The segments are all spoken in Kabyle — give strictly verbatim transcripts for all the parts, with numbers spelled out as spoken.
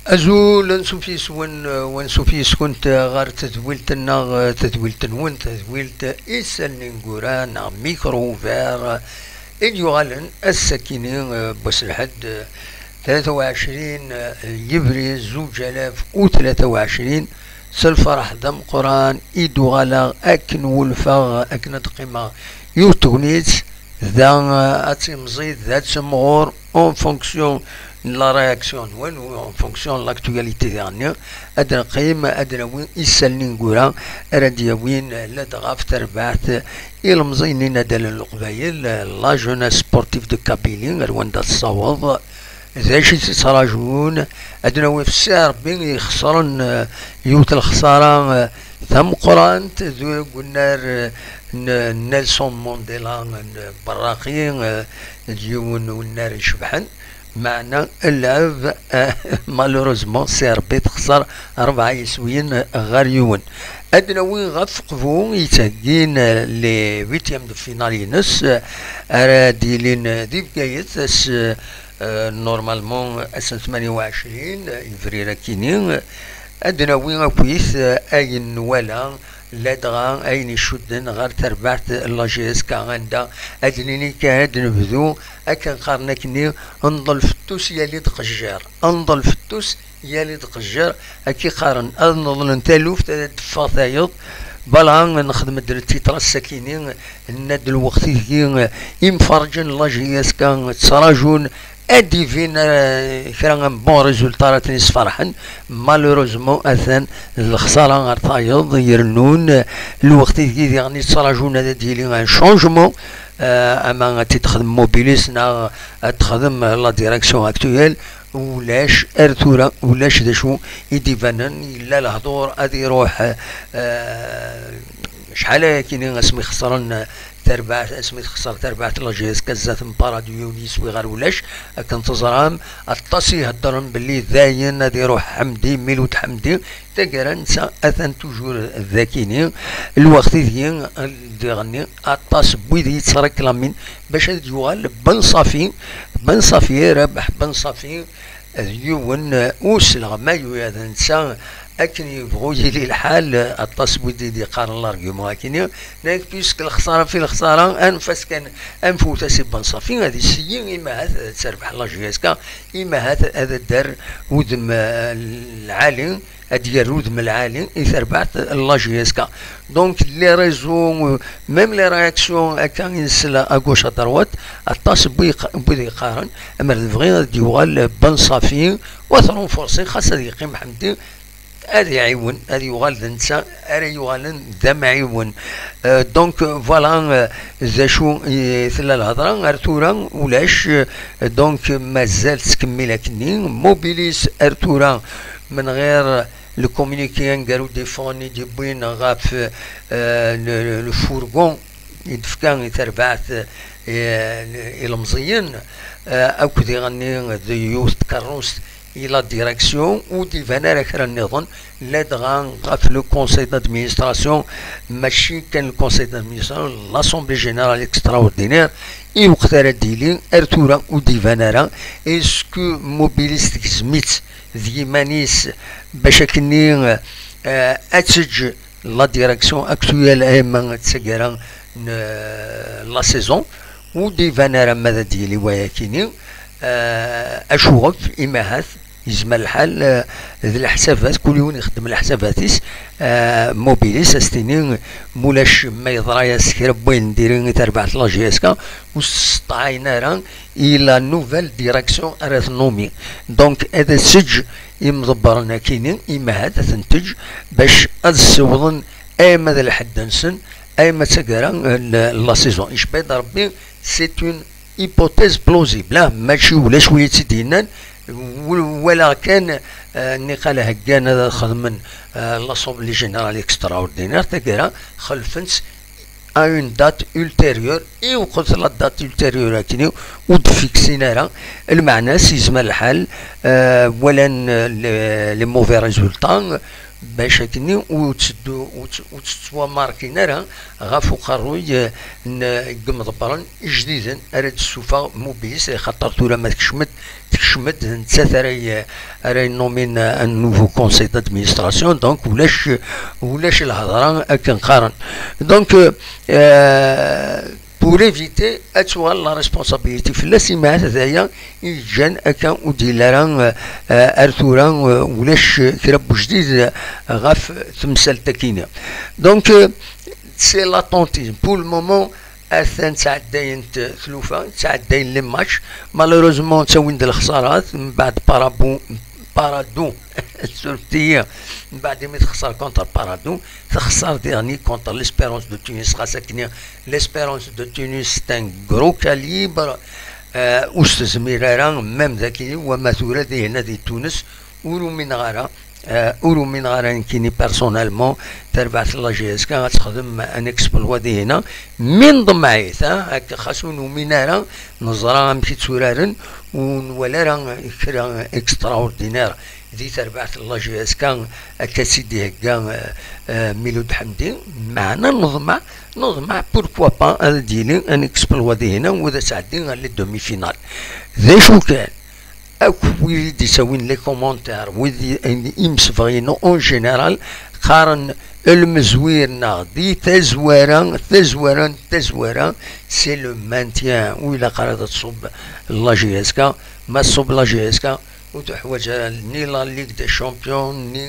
Azul, ansuf yes-wen, eh, wansuf yes-kunt, eh, ɣer tedwilt-nneɣ, eh, tedwilt-nwen, tedwilt Isallen Ineggura neɣ Micro Ouvert, eh, i d-yuɣalen ass-akini, eh, n wass n lḥedd, eh, tlata u ɛecrin, eh, yebrir zuǧ alaf u tlata u ɛecrin. S lferḥ d ameqqran i d-uɣaleɣ akken wulfeɣ akken ad qqimeɣ yiwet tegnit, da, eh, ad timẓi, da ad timɣur, en fonction de la réaction-nwen, ou en fonction de l'actualité diɣenni, ad neqqim, ad nawi Isallen Ineggura ara d-yawin ladɣa ɣef terbaɛt ilemẓiyen n yinaddalen n Leqbayel, la jeunesse sportive de Kabylie, ar wanda tessaweḍ, d acu i tt-ittrajun. Ad nawi ɣef Si Ṛebbi ixesren, eh, yiwet n lexsara, eh, tameqqrant d unnar, eh, n Nelson Mandela, n Berraqi, eh, d yiwen n unnar icebḥen. Meɛna lɛeb, eh, malheureusement, Si Ṛebbi texser rebɛa yiswiyen ɣer yiwen. Ad nawi ɣef Qbu yettheggin, eh, les huitièmes de finale-ines, eh, ara d-yilin, eh, di Bgayet, ass, eh, normalement, ass n tmanya u ɛecrin, eh, yebrir akini, eh, ad nawi akkit, eh, ayen nwala, ladɣa ayen icudden ɣer terbaɛt n la J S K, anda ad nini kan ad nebdu, akken qqaren akkenni, nḍel fettus yali-d qejjir, nḍel fettus yali-d qejjir, akka i qqaren, ad neḍlen taluft, ad d-teffeɣ tayeḍ. Bala nexdem-d le titre ass-akini, nna-d lweqt ideg imferrǧen n la J S K ttrajun ad d-ibin, eh, kra n bon résultat ara ten-isferḥen. Malheureusement, atan lexsara ar tayeḍ irennun, lweqt ideg diɣen i ttrajun ad d-yili un changement, eh, ama ad t-id-texdem Mobilis neɣ ad texdem la direction actuelle. Ulac ar tura, ulac d acu i d-ibanen. Yella lehdur ad iruḥ, eh, acḥal ayakini asmi xesren tarbaɛt, asmi texser tarbaɛt la J S K zdat n Paradou, yiwen yiswi ɣer ulac. Akken teẓram, aṭas i iheddren belli dayen ad iruḥ Ḥemdi, Miloud Ḥemdi. Taggara netta atan toujours dakini. Lweqt ideg diɣenni aṭas n wid yettreklamin bac ad yuɣal Ben Safi. Ben Safi, Rabeḥ Ben Safi, d yiwen, eh, usleɣ ma yuya d netta, akken yebɣu yili lḥal, eh, aṭas n wid i d-yeqqaren l'argument akini, nnan-ak puisque lexsara fi lexsara, anef-as kan, anef-as i Ben Safi, ad iseyyi, imahat ad terbeḥ la J S K, imahat ad d-terr udem, eh, lɛali, ad d-yerr udem lɛali i terbaɛt n la J S K. Donc, les réseaux, euh, même les réactions, akka i nsel à gauche, à droite, aṭas n wid yeq-, n wid yeqqaren, amer d bɣi ad d-yuɣal Ben Safi, u ad t-renforcer, xas ad yeqqim Ḥemdi, ad iɛiwen, ad yuɣal d netta ara yuɣalen d amɛiwen. Euh, donc, euh, voilà, euh, d acu i tella lhedra. Ar tura, ulac, euh, donc, mazal tettkemmil akkenni. Mobilis, ar tura, من غير le communiqué aneggaru d-iffɣen i d-yewwin ɣef, euh, le, le, le fourgon i d-tefka i terbaɛt, euh, ilemẓiyen, euh, akked iɣenni d yiwet tkerrust i la direction, ur d-iban ara kra nniḍen, ladɣa ɣef le conseil d'administration, mačči kan le conseil d'administration, l'assemblée générale extraordinaire, i lweqt ara d-yili, ar tura ur d-iban ara. Est-ce que Mobilis tegzem-itt d yiman-is bac akkenni, eh, ad teǧǧ la direction actuelle, ayma d taggara n, eh, la saison? Ur d-iban ara ma ad d-yili wayakini. Eh, acuɣef? Imahat yezmer lḥal, eh, d leḥsabat, kul yiwen ixeddem leḥsabat-is. Eh, Mobilis, ad s-tini, mulac ma yeḍra-yas kra n wayen n diri i terbaɛt la J S K, ur s-tesṭaɛin ara i la nouvelle direction ara tennumi. Donc, ad as-teǧǧ imḍebbren akini, imahat ad ten-teǧǧ bac ad ssiwḍen arma d lḥedd-nsen, arma d taggara n la saison. Icba-d Rebbi, c'est une hypothèse plausible, ah, mačči ulac wi tt-id-yennan, w-, walaɣ kan, eh, nniqal heggan ad xedmen, eh, l'Assemblée Générale Extraordinaire, taggara xelfen-tt à une date ultérieure, i wqet la date ultérieure akini ur d-fiksin ara. Lmeɛna-s, yezmer lḥal, eh, walan, eh, les, les mauvais résultats, bac akken ur tteddu, ur tt-, ur tettwamarkin ara ɣef uqerruy, eh, n, n yimḍebbren ijdiden ara d-tessufeɣ Mobis, xaṭer tura ma tekcem-d, tekcem-d, d nettat ara y-, ara yennumin un nouveau conseil d'administration, donc ulac, ulac lhedra akken qqaren. Donc, euh, pour éviter ad tuɣal la responsabilité fell-as, imi ahat d aya i yeǧǧan akka ur d-yelli ara, euh, ar tura, euh, ulac kra n wejdid ɣef temsalt-akini. Donc, euh, c'est l'attentisme. Pour le moment, atan ttɛeddayent tlufa, ttɛeddayen les matchs. Malheureusement, ttawin-d lexsarat, mbeɛd Parabou-, Paradou, surtout, mbeɛd imi texser contre Paradou, texser diɣen contre l'Espérance de Tunis, xas akken l'Espérance de Tunis c'est un gros calibre, euh, ur s-tezmir ara, même d akken wama tura dihin di Tunes, ur umineɣ ara, euh, ur umineɣ ara nekkini personnellement, tarbaɛt n la J S K ad texdem un exploit dihin, mi nḍemmeɛ-it, ah, akka xas ur numin ara, neẓra amek i tturaren, ur nwala ara kra extraordinaire di terbaɛt n la J S K akka tt-id-ihegga, euh, euh, Miloud Ḥemdi, meɛna neḍmeɛ, neḍmeɛ, pourquoi pas, ad d-yili un exploit dihin, u ad tɛeddi ɣer les demi-finales. D acu kan, akk wid i d-isawin les commentaires, wid i, imsebɣin en général, qqaren lmezwir-nneɣ di tazwara, tazwara n tazwara, c'est le maintien. Ur ilaq ara ad tṣubb la J S K, ma tṣubb la J S K, ur teḥwaǧ ara ni la Ligue des Champions, ni,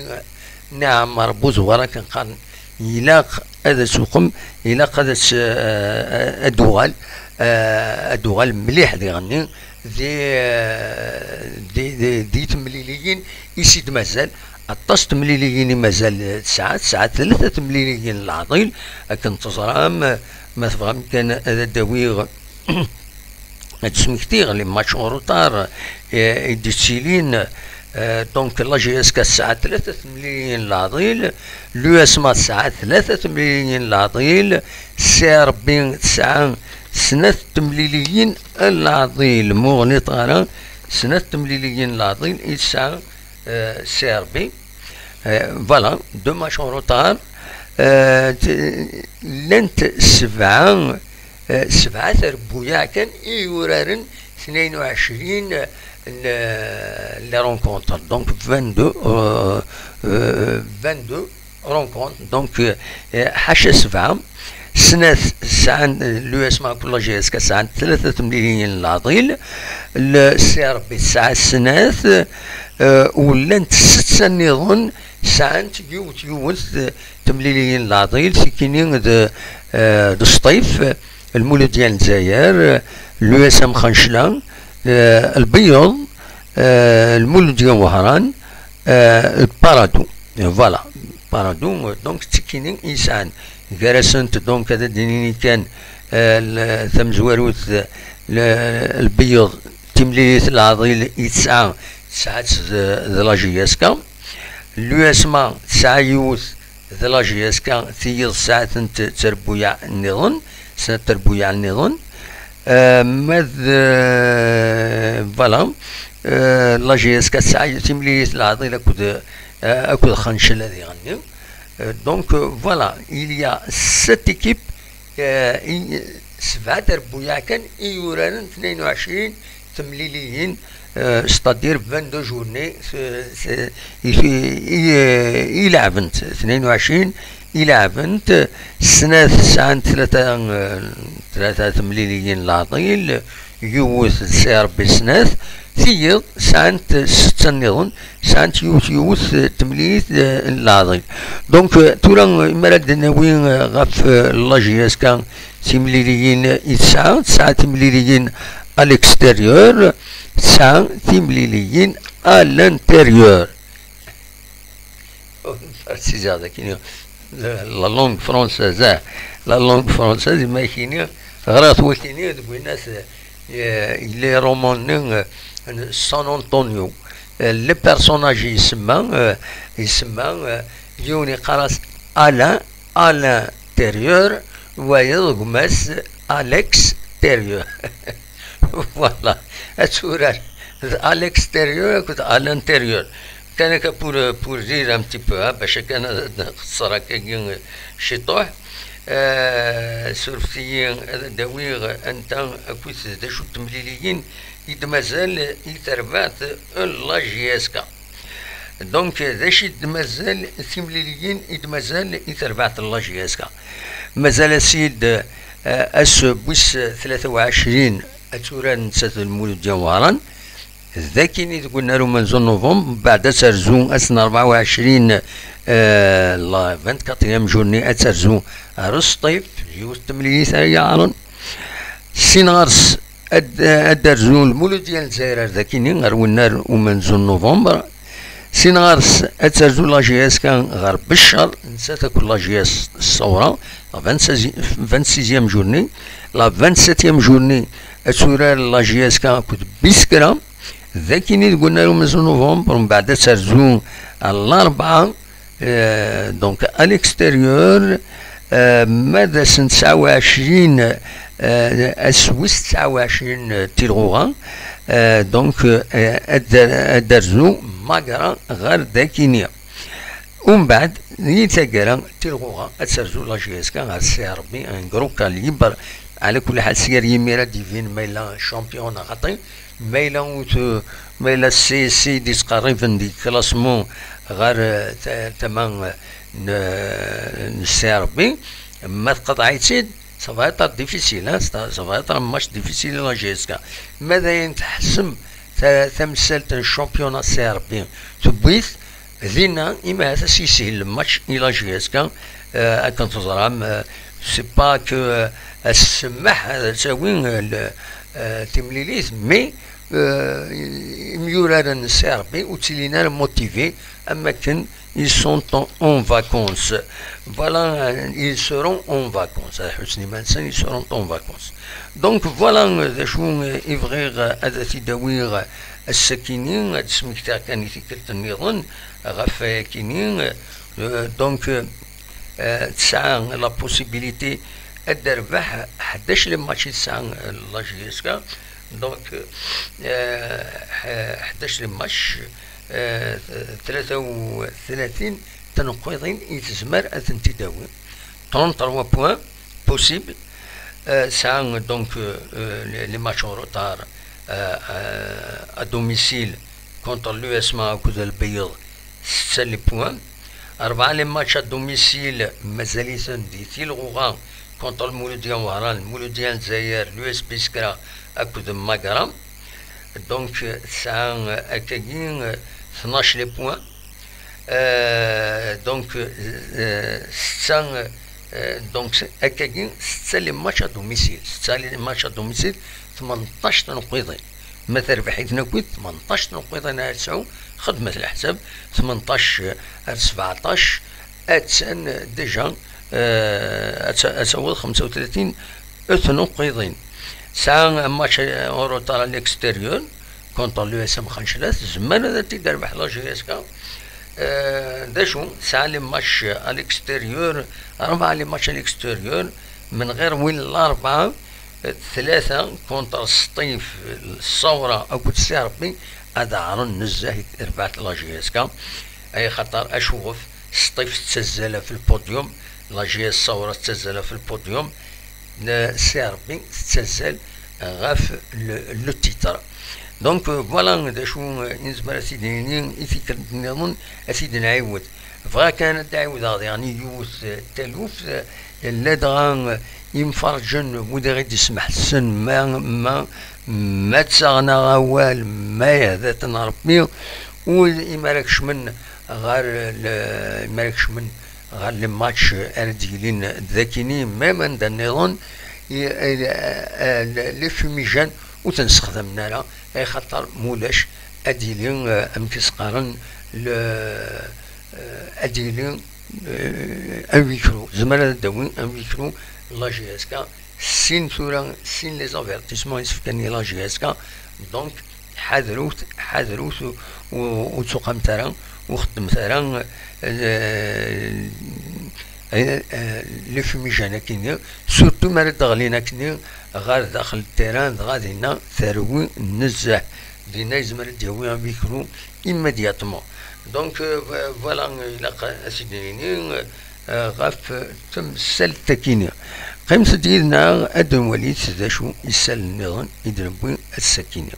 ni Ɛmer Buzwar, akken qqaren, ilaq ad tsuqem, ilaq ad tt-, eh, ad d-tuɣal, eh, ad d-tuɣal mliḥ diɣenni di, eh, di, di, di temliliyin i s-id-mazal. Aṭas temliliyin i mazal tesɛa, tesɛa tlata temliliyin n leɛḍil, akken teẓram, ma tebɣam kan ad d-awiɣ ad d-smektiɣ les matchs en retard, eh, i d-yettilin. Eh, donc, la J S K tesɛa tlata temliliyin n leɛḍil, l'U S M A tesɛa tlata temliliyin n leɛḍil, C R B tesɛa snat temliliyin n leɛḍil. Muɣ niṭ ara, snat temliliyin n leɛḍil i tesɛa, eh, C R B. Eh, voilà, deux matchs en retard. Eh, t-, llant sebɛa, eh, sebɛa trebbuyaɛ kan i yuraren tnayen u ɛecrin n, n les rencontres. Donc, vingt-deux, euh, euh, vingt-deux rencontres. Donc, euh, ḥaca sebɛa, snat sɛan, l'U S M A akked la J S K sɛan tlata temliliyin n leɛḍil, le C R B tesɛa snat, euh, u llant setta nniḍen sɛant yiwet, yiwet, euh, temliliyin n leɛḍil, tikini d, euh, d Sṭif, Lmuludya n Lezzayer, l'U S M Xancla, euh, Lbeyyeḍ, euh, Lmuludya n Wehran, euh, Paradou. Voilà, Paradou, euh, donc, d tikini i yesɛan. Gar-asent, donc, ad d-nini kan, euh, l-, tamezwarut, l-, Lbeyyeḍ, timlilit n leɛḍil i tesɛa, tesɛa-tt d, d la J S K. L'U S M A tesɛa yiwet d la J S K, tiyiḍ sɛatent trebbuyaɛ nniḍen, snat trebbuyaɛ nniḍen. Euh, ma d, euh, voilà, euh, la J S K tesɛa timlilit n leɛḍil akked, euh, akked Xancel ad iɣenni. Euh, donc, euh, voilà, il y a sept équipes, euh, i, sebɛa trebbuyaɛ kan i yuraren tnayen u ɛecrin temliliyin, euh, c'est-à-dire vingt-deux journées, c'est, c'est, i, i, i, i leɛbent, tnayen u ɛecrin i leɛbent, snat sɛant tlata, euh, tlata temliliyin n leɛḍil, yiwet d C R B snat, tiyiḍ sɛant setta nniḍen, sɛant yiwet, yiwet, euh, temlilit, euh, n leɛḍil. Donc, euh, tura, euh, mi ara d-nawi, euh, ɣef, euh, la J S K, timliliyin i tesɛa, tesɛa timliliyin à l'extérieur, tesɛa timliliyin à l'intérieur. Sizaɣ dagi, la, la langue française, ah, la langue française, ma kini, ɣriɣ-t wakini, deg winna, euh, les romans-nni, euh, San Antonio. Euh, le personnage isemma, euh, isemma, euh, yiwen iqqar-as Alain, à l'intérieur, wayeḍ gma-s à l'extérieur. Voilà. Ad turar à l'extérieur akked à l'intérieur. Kan akka pour, pour rire un petit peu, ha, bac akken ad nxeṣṣer akkagi ciṭuḥ. Eh, surfet-iyi ad d-awiɣ anta akkit d acu n temliliyin i d-mazal i terbaɛt n la J S K. Donc, d acu i d-mazal timliliyin i d-mazal i terbaɛt n la J S K? Mazal asid, eh, ass wis tlata u ɛecrin ad turar nettat d Lmuludya Wehran. D akini deg unnar umenzu n novembre, mbeɛd ad terzu ass n rebɛa u ɛecrin, eh, la vingt-quatrième journée, ad terzu ar Sṭif, yiwet temlilit ara yeɛren. Sin ɣer-s ad, ad d-terzu Lmuludya n Lezzayer ar dakini, ɣer unnar umenzu n novembre. Sin ɣer-s ad terzu la J S K ɣer Beccar, nettat akked la J S Ṣṣawra, la vingt-seizième journée. La vingt-septième journée, ad turar la J S K akked Biskra. D akini deg unnar umenzu n novembre, mbeɛd ad terzu ɣer Larebɛa, eh, donc à l'extérieur, eh, ma d ass n tesɛa u ɛecrin, eh, ass wis tesɛa u ɛecrin, eh, Tilɣuɣa, eh, donc, eh, ad, ad terzu Magra ɣer dakini. Umbeɛd, di taggara, Tilɣuɣa ad terzu la J S K ɣer C R B, un gros calibre. Ɛla kulli ḥal, si ar yimir ad d-ibin ma yella champion neɣ xaṭi, ma yella ur t-, ma yella C S C d-ittqerriben di classement ɣer, eh, ta-, tama, eh, n, n C R B, ma tqeḍɛ-itt-id, ça va être difficile, hein, ça, ça va être un match difficile à la J S K. Ma d ayen tḥessem ta-, tamsalt n championnat C R B, tewwi-t, dinna, imi ahat ad s-yeshil lmatch i la J S K, eh, akken teẓram, eh, c'est pas que, eh, ad s-tsemmeḥ ad tawi, eh, l-, eh, timlilit, mais, eh, imyuraren n C R B ur ttilin ara motivés am akken ils sont en, en vacances. Voilà, eh, ils seront en vacances. Eh, Ḥusni Mansen, ils seront en vacances. Donc, voilà, eh, d acu, eh, i bɣiɣ, eh, ad t-id-awiɣ, eh, ass-akini, ad d-smektiɣ kan i tikkelt nniḍen, ɣef wayakini, euh, donc, euh, euh, tesɛa la possibilité ad d-terbeḥ ḥdac les matchs i tesɛa, euh, la J S K. Donc, euh, ḥ-, ḥdac les matchs, euh, tlata u tlatin tneqqiḍin i tezmer ad tent-id-tawi. Trente-trois points possibles. Euh, tesɛa donc, euh, euh, les, les matchs en retard, euh, euh, à domicile contre l'U S M A akked Lbeyyeḍ, setta les points. Rebɛa les matchs à domicile mazal-iten di Tilɣuɣa contre Lmuludya n Wehran, Lmuludya n Lezzayer, l'U S Biskra akked Magra. Donc, euh, tesɛa, euh, akkagi, euh, tnac les points. Euh, donc, euh, setta, euh, donc, akkagi, setta les matchs à domicile. Setta les matchs à domicile, tmenṭac tneqqiḍin. Ma terbeḥ-iten akkit, tmenṭac tneqqiḍin ara tesɛu, xedmet leḥsab, tmenṭac ar sbeɛṭac, attan déjà, euh, ad ta-, ad taweḍ xemsa u tlatin tneqqiḍin. Tesɛa un match en retard à l'extérieur contre l'U S M Xancela, tezmer ad t-id-terbeḥ la J S K. Euh, d acu, tesɛa les matchs à l'extérieur, rebɛa les matchs à l'extérieur, من غير وين الأربعة، ثلاثة contre سطيف، الصورة أكد سي ربي، هذا عرن نزاهي ربعت la J S K. أي خطر أشوف سطيف تسزل في البوديوم، la J S صورة تسزل في البوديوم، سي ربي تسزل غاف le titre. Donc, euh, voilà, d acu, euh, i nezmer ad t-id-nini i tikkelt nniḍen, ad t-id-nɛiwed. Bɣiɣ kan ad d-ɛiwdeɣ diɣen i yiwet, eh, taluft, eh, ladɣa, eh, imferrǧen wid i ɣ-id-ismeḥsen ma, ma, ma ttaɣen-aɣ awal, ma ihda-ten Ṛebbi, u imi ara kecmen ɣer le-, imi ara kecmen ɣer le match ara d-yilin d akini, même anda nniḍen, i, i, eh, les fumigènes ur ten-sexdamen ara, axaṭer mulac ad yili, eh, amek i s-qqaren, le, eh, ad yili, eh, un huis clos. Zemren ad d-awin un huis clos la J S K. Sin tura, sin les avertissements i s-fkan i la J S K. Donc, ḥadrut, ḥadrut, ur, ur, ur tuqamt ara, ur xeddmet ara, eh, Eh, eh, les fumigènes akkenni, surtout mi ara d-ɣlin akkenni ɣer daxel n terrain, dɣa dinna terwi nezzeh, dinna yezmer ad d-yawi amikru immédiatement. Donc, euh, vo-, voilà, ilaq ad t-id-nini, euh, ɣef temsalt akkenni. Qqimet-d yid-neɣ ad nwali d acu isalen nniḍen i d-newwi ass-akkenni.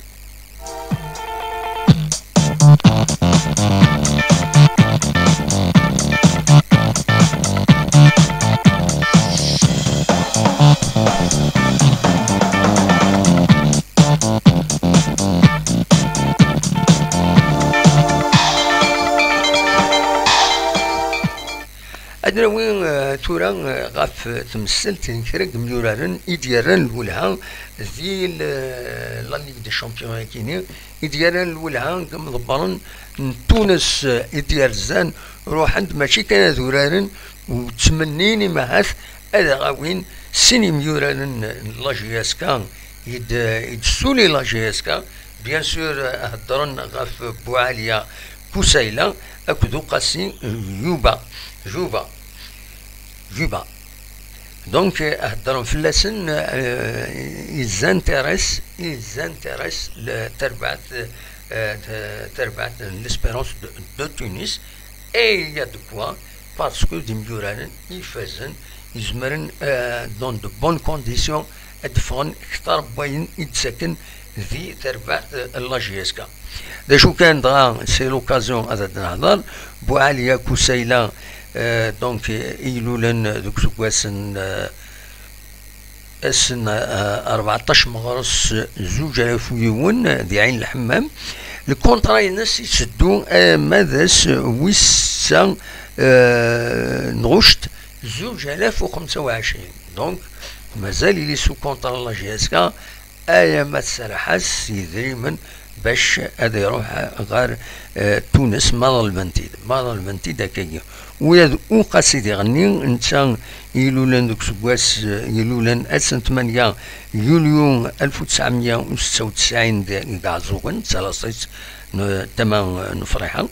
Ad nawi, eh, tura, eh, ɣef temsalt n kra n yimyuraren i d-yerran lwelha di l-, la Ligue des Champions akkenni, i d-yerran lwelha deg imḍebbren n Tunes, eh, i d-yerzan, ruḥen-d mačči kan ad uraren, u ttmennin imahat ad aɣ-awin sin imyuraren n la J S K i d-, i d-tessuli la J S K. Bien sûr, eh, heddren ɣef Buɛaliya Kusayla akked Uqasi Juba. Juba. Juba. Donc, eh, heddren fell-asen, eh, ils intéressent, ils intéressent le, terbaɛt, eh, t-, terbaɛt n l'Espérance de, de Tunis. Et il y a de quoi, parce que d imyuraren ifazen, izemren, eh, dans de bonnes conditions, ad d-ffɣen kter n wayen i d-ttaken di terbaɛt, eh, n la J S K. D acu kan dɣa, c'est l'occasion ad d-nehder. Buɛaliya Kusayla, eh, donc, eh, ilulen deg useggas n, eh, ass n, eh, rbeɛṭac meɣres zuǧ alaf u yiwen di Ɛin Lḥemmam. Lkuntra-ines itteddu arma d ass wis sa, eh, n ɣuct zuǧ alaf u xemsa u ɛecrin. Donc, mazal ili sous contrat la J S K, aya ma tserreḥ-as s yedrimen bac ad iruḥ ɣer, eh, Tunes, ma ḍelben-t-id, ma ḍelben-t-id akkagi. Ula d Uqasi diɣenni, netta ilulen deg useggas, eh, ilulen ass n tmanya yulyu alef u tesɛemya u setta u tesɛin deg Iɛeẓẓugen, d talaṣit n tama n Friḥa.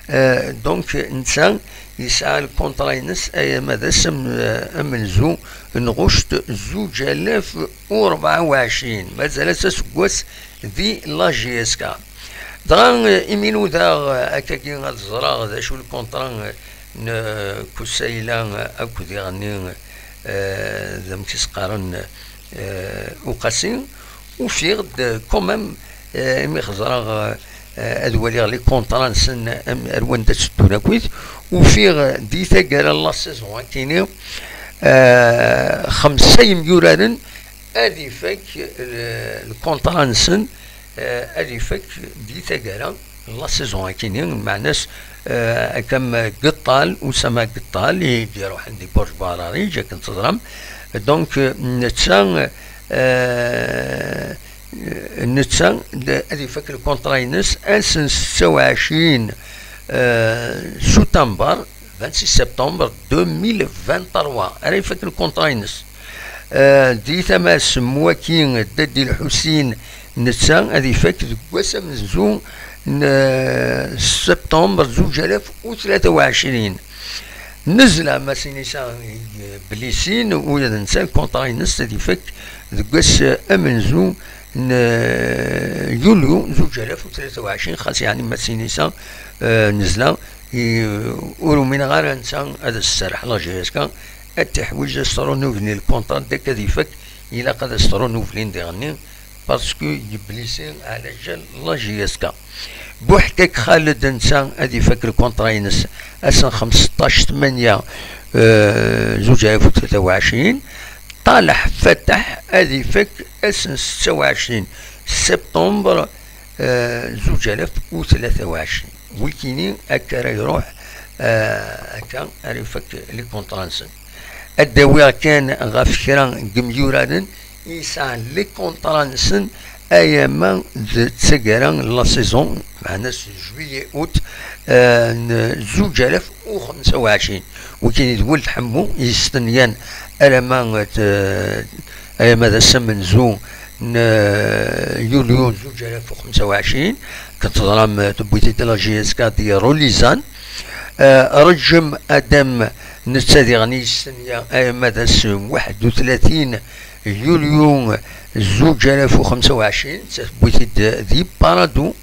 Eh, donc, netta yesɛa lkuntra-ines aya ma d ass am-, amenzu n ɣuct zuǧ alaf u rebɛa u ɛecrin, mazal-as aseggas di la J S K. Dɣa, eh, imi nudaɣ, eh, akkagi ad ẓreɣ d acu lkuntra, eh, n, eh, Kusayla, eh, akked iɣenni, eh, d amek i s-qqaren, eh, Uqasi, ufiɣ-d, eh, quand même, eh, imi xeẓreɣ, eh, ad waliɣ les contrats-nsen, am-, ar wanda tteddun akkit, ufiɣ, eh, di taggara n la saison akkenni, eh, xemsa yemyuraren ad ifak, eh, lkuntra-nsen, eh, ad ifak di taggara n la saison akkenni, meɛna-s, eh, akka am Gettal, Usama Gettal, i d-iruḥen di Borj Bararij, akken teẓram. Donc, eh, netta, eh, netta d-, ad ifak lkuntra-ines ass n setta u ɛecrin, eh, septembre, vingt-six septembre deux mille vingt-trois, ara ifak lkuntra-ines. Eh, di tama-s n waki, Dadi Lḥusin, netta ad ifak deg wass amenzu n, eh, septembre zuǧ alaf u tlata u ɛecrin. Nezla Masinisa, eh, Blisin, ula d netta lkuntra-ines ad ifak deg wass, eh, amenzu n, eh, yulyu zuǧ alaf u tlata u ɛecrin, xas yeɛni Masinisa, eh, nezla, i, ur umineɣ ara netta ad as-serreḥ la J S K, ad t-iḥwiǧ ad s-trunuvli lkuntra, deg ad ifak, ilaq ad as-trunublin diɣenni, parce que yeblisi ɛla jal la J S K. Buḥkak Xaled netta ad ifak lkuntra-ines ass n xemseṭṭac tmanya, eh, zuǧ alaf u tlata u ɛecrin. Ṭaleḥ Fataḥ ad ifak ass n setta u ɛecrin septembre, eh, zuǧ alaf u tlata u ɛecrin. Wikini akka ara iruḥ, eh, akka ara ifak lkuntra-nsen. Ad d-awiɣ kan ɣef kra n yemyuraren i yesɛan lkuntra-nsen ayama d taggara n la saison, meɛna s juillet, août, eh, n zuǧ alaf u xemsa u ɛecrin. Wikini d Weld Ḥemmu i yestenyan alamma d, eh, ayama d ass amenzu n, eh, yulyu zuǧ alaf u xemsa u ɛecrin, akken teẓram, eh, tewwi-t-id la J S K di Rolizan. Eh, Reǧem Adem Netta diɣen yestenya arma d ass waḥed u tlatin yulyu zuǧ alaf u xemsa u ɛecrin, netta tewwi-t-id di Parado.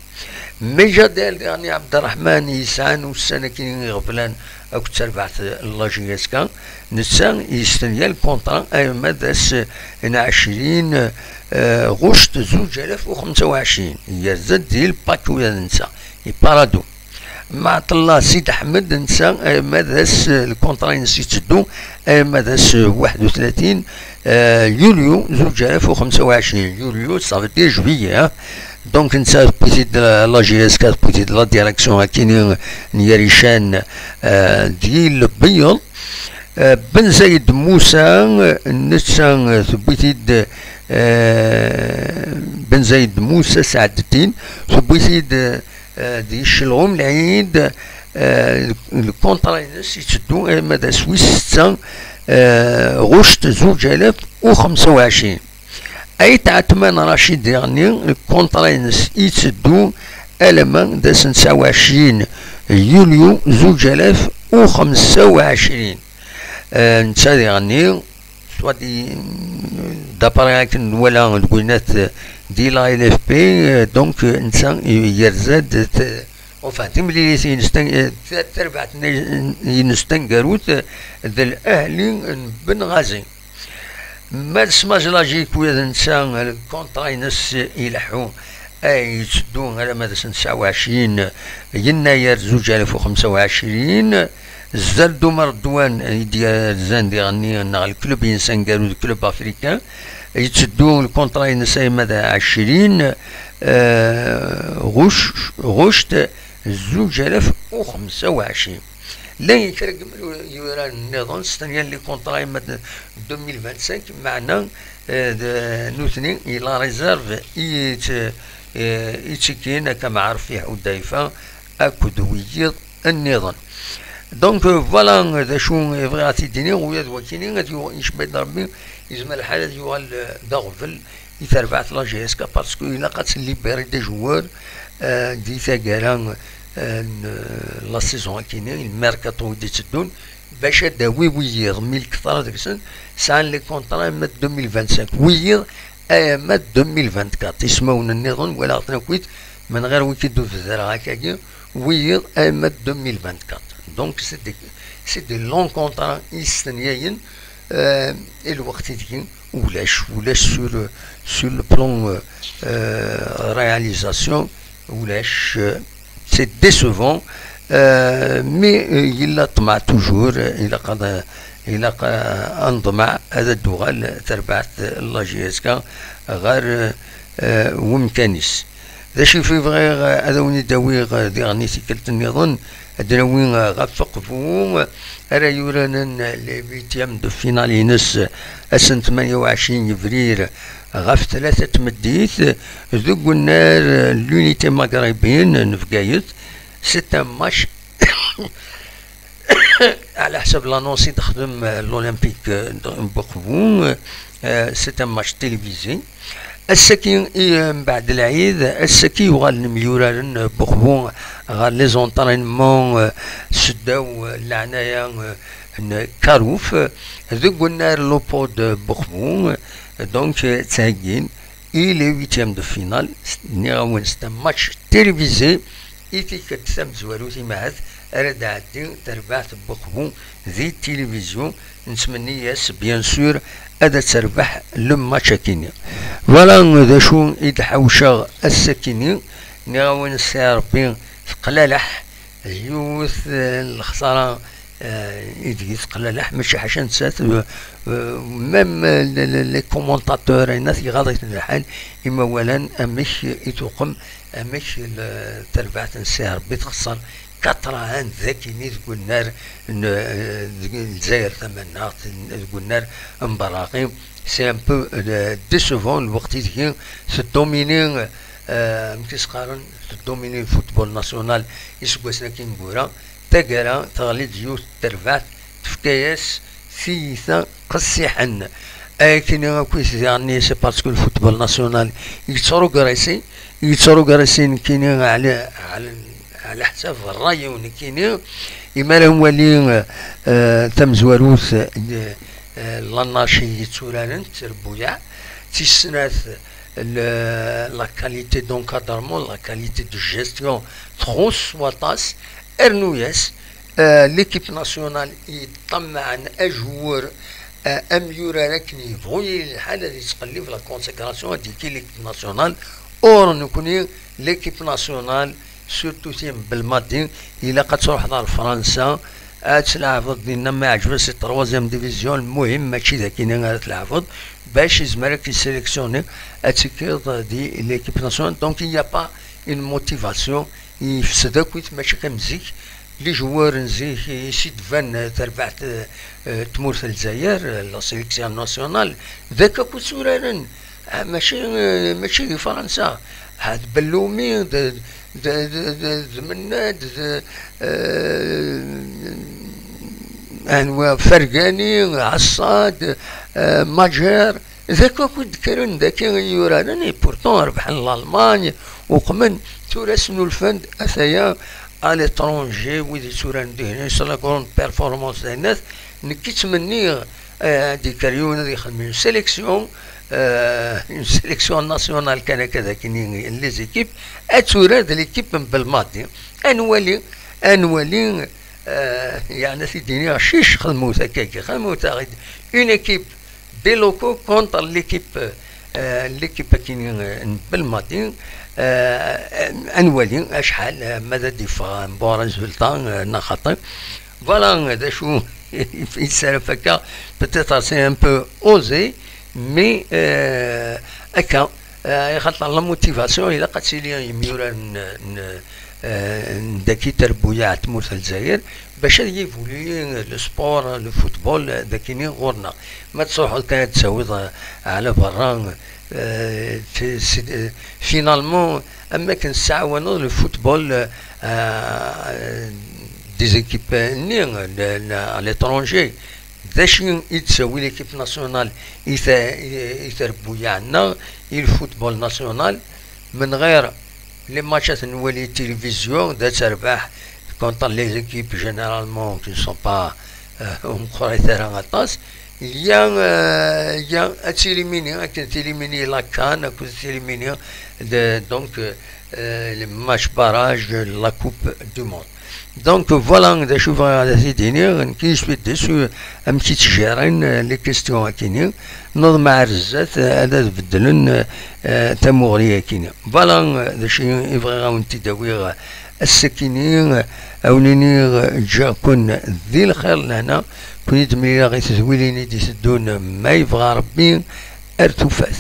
Mejadel diɣen Ɛebderreḥman yesɛan ussan akkin iɣeblan akked terbaɛt n la J S K, netta yestenya lkuntra arma d ass n ɛecrin, eh, ɣuct zuǧ alaf u xemsa u ɛecrin, yerza-d di lpaki ula d netta, i Parado. Mɛeṭellah Sid Ḥmed, netta, eh, ma d ass, eh, lkuntra-ines yetteddu, eh, ma d ass, eh, waḥed u tlatin, eh, yulyu zuǧ alaf u xemsa u ɛecrin, yulyu, ça veut dire juillet, hein. Donc, netta tewwi-t-id la, la J S K, tewwi-t-id la direction akkin n Yarican, eh, di Lebeyyeḍ. Eh, Ben Zayed Musa, eh, netta, eh, tewwi-t-id, eh, Ben Zayed Musa Saɛdeddin, tewwi-t-id, eh, eh, di Celɣum Lɛid, eh, lkuntra-ines yetteddu arma d ass wis setta, eh, ɣuct zuǧ alaf u xemsa u ɛecrin. Ayt Ɛetman Racid diɣenni, lkuntra-ines yetteddu alamma d ass n tesɛa u ɛecrin yulyu zuǧ alaf u xemsa u ɛecrin. Eh, netta diɣenni, soit di, d'après akken nwala deg winat di la L F P, eh, donc, eh, netta yerza-d t-, enfin, timlilit-ines tan-, eh, ta-, tarbaɛt-ines taneggarut d L'Ahli n Benghazi. Ma d Smaj Lajic, ula d netta lkuntra-ines ileḥḥu, ay yetteddu alamma d ass n tesɛa u ɛecrin yennayer zuǧ alaf u xemsa u ɛecrin. Zerdu Merdwan i d-yerzan diɣenni, neɣ lklub-ines aneggaru d klub afrikan, yetteddu lkuntra-ines arma d ɛecrin, eh, ɣuc-, ɣuct zuǧ alaf u xemsa u ɛecrin. Llan kra n yimyuraren nniḍen stenyan les contrats arma d deux mille vingt-cinq, meɛna, eh, d nutni i la réserve i yett-, eh, ittekkin akka Mɛaref Iḥudayfa akked wiyiḍ nniḍen. Donc, euh, voilà, d acu i bɣiɣ ad t-id-iniɣ, ula d wakini ad yuɣ-, icebba-d Rebbi, yezmer lḥal ad yuɣal, euh, d aɣbel i terbaɛt la J S K, parce que ilaq ad tellibiri des joueurs, euh, di taggara, euh, n, euh, la saison akini, lmerkaṭu i d-itteddun, bac ad d-tawi wiyiḍ, mi lketṛa deg-sen sɛan les contrats arma d deux mille vingt-cinq, wiyiḍ arma d deux mille vingt-quatre. Ismawen nniḍen walaɣ-ten akkit, من غير ويكيدو في الزرع هكاكي، ويض أما deux mille vingt-quatre. Donc c'est des, c'est des longs contrats يستنيين، آه، الوقت يدين ولاش، ولاش sur, sur le plan, euh, euh, réalisation، ولاش، euh, c'est décevant. Euh, mais, euh, il a طمع toujours، euh, il a قد، il a قد، euh, أنظمع هذا الدوغال تربعت la J S K غير، euh, euh, ومكانيس. D acu i bɣiɣ ad awen-id-awiɣ diɣen i tikkelt nniḍen, ad d-nawi ɣef Uqbu ara yuranen les huitièmes de finale-ines ass n tmanya u ɛecrin yebrir ɣef tlata n tmeddit deg unnar l'Unité Maghrébine n Bgayet. C'est un match على حسب l'annonce i d-texdem, euh, l'Olympique, euh, de Buqbu, euh, c'est un match télévisé. Ass-agi, i, euh, mbeɛd lɛid, ass-agi yuɣalen myuraren, euh, Buqbu ɣer les entraînements, euh, seddaw, euh, leɛnaya, euh, n Karouf, euh, deg unnar l'Opo de Buqbu, euh, donc, euh, ttheggin i les huitièmes de finale, nniɣ-awen, c'est un match télévisé, i tikkelt tamezwarut imahat ara d-tɛeddi terbaɛt n Buqbu di tilivizyu, nettmenni-yas, bien sûr, ad terbeḥ le match akini. Voilà d acu i d-ḥawceɣ ass-akini, nniɣ-awen, Si Ṛebbi teqlaleḥ, d yiwet, eh, n lexsara, eh, i deg teqlaleḥ, mačči ḥaca nettat, eh, eh, même, eh, les, les, les commentateurs, ayen at iɣaḍ-iten lḥal, imawalan, amek i tuqem, amek l-, terbaɛt n Si Ṛebbi texṣer quatre à un d akini deg unnar n, eh, deg Lezzayer Tamannaɣt, deg unnar n Berraqi. C'est un peu, eh, décevant lweqt i deg teddomini, eh, amek i s-qqaren, teddomini le football national iseggasen-agi ineggura. Taggara teɣli-d yiwet n terbaɛt, tefka-yas tiyita qessiḥen. Ayakini akk i s-diɣen, c'est parce que le football national yettrugresi, yettrugresi nekkini ɛla, ɛla, ɛla ḥsab ṛṛay-iw nekkini, Imi ara nwali, eh, tamezwarut, eh, eh, l'anarchie yetturaren, tterbuyaɛ, tis snat, le, la qualité d'encadrement, la qualité de gestion, txuṣṣ s waṭas, rnu-yas, eh, l'équipe nationale yeṭṭammaɛen ajewwer, eh, amyurar akken yebɣu yili lḥal ad yettqellib la consécration ad d-yekki l'équipe nationale, or nekni l'équipe nationale, surtout tin n Belmadi, ilaq ad truḥeḍ ar Fransa, ad tleɛbeḍ dinna ma yeɛǧeb-as i troisième division, lmuhim mačči d akini ara tleɛbeḍ, bac izmer ad k-yessélectionner, ad tekkiḍ di l'équipe nationale. Donc il n'y a pas une motivation, yefsed akkit, mačči am zik, les joueurs n zik i s-d-tban terbaɛt, eh, eh, tmurt n Lezzayer, eh, la sélection nationale, d akka akk tturaren. Ah, mačči, eh, mačči di Fransa. Ah, d Bellumi, d, d, d, d, d Mennad, d, eh, anwa, Fergani, Assad, eh, Majer. D akka akk i d-kkren daki i yuraren, et pourtant rebḥen l'Allemagne, uqmen, tura snulfan-d, ataya, à l'étranger, wid yetturaren dihin, c'est la grande performance d ayen. Nekk i ttmenniɣ, eh, ad d-yekker yiwen ad yexdem une sélection, eh, une sélection nationale kan akka d akken i, les équipes, ad turar d l'équipe n Belmadi. Ad nwali, ad nwali, eh, yeɛni ad t-id-iniɣ, cic xedmut akkagi, xedmut-aɣ-id une équipe des locaux contre l'équipe, eh, l'équipe akini, eh, n Belmadi, eh, ad nwali acḥal, eh, ma ad d-yeffeɣ un bon résultat, eh, neɣ xaṭi. Voilà, d acu i yessaraf akka, peut-être c'est un peu osé, mais, euh, akka, euh, ixaṭer la motivation, ilaq ad tili imyurar n, n, euh, n daki terbuyaɛ tmurt n Lezzayer, bac ad yivuli le sport, le football, euh, dakini ɣur-neɣ. Ma tṛuḥeḍ kan ad d-tawiḍ, euh, ɛla berra, euh, t-, c'est, euh, finalement, am akken tɛawaneḍ le football, euh, des équipes-nni, le, le, à l'étranger. D acu i d-tawi l'équipe nationale i ta-, i, i terbuyaɛ-nneɣ, i le football national, menɣir les matchs ad nwali télévision, d ad terbeḥ contre les équipes généralement qui ne sont pas, euh, ur meqqrit ara aṭas. Il y a, euh, il y a ad tilimini, akken tilimini la CAN, akked tilimini de, donc, euh, les matchs barrages de la Coupe du Monde. Donc voilà, d acu bɣiɣ ad t-id-iniɣ, nekk je suis déçu amek i ttjirin, euh, les questions akini, neḍmeɛ ar zdat, euh, ad, ad beddlen, euh, tamuɣli akini. Voilà, euh, d acu i bɣiɣ ad wen-t-id-awiɣ, euh, ass-akini, euh, ad wen-iniɣ, euh, ǧǧiɣ-ken di lxir lehna, kun i d-mlileɣ i tedwilin i d-iteddun, ma yebɣa Rebbi, ar tufat.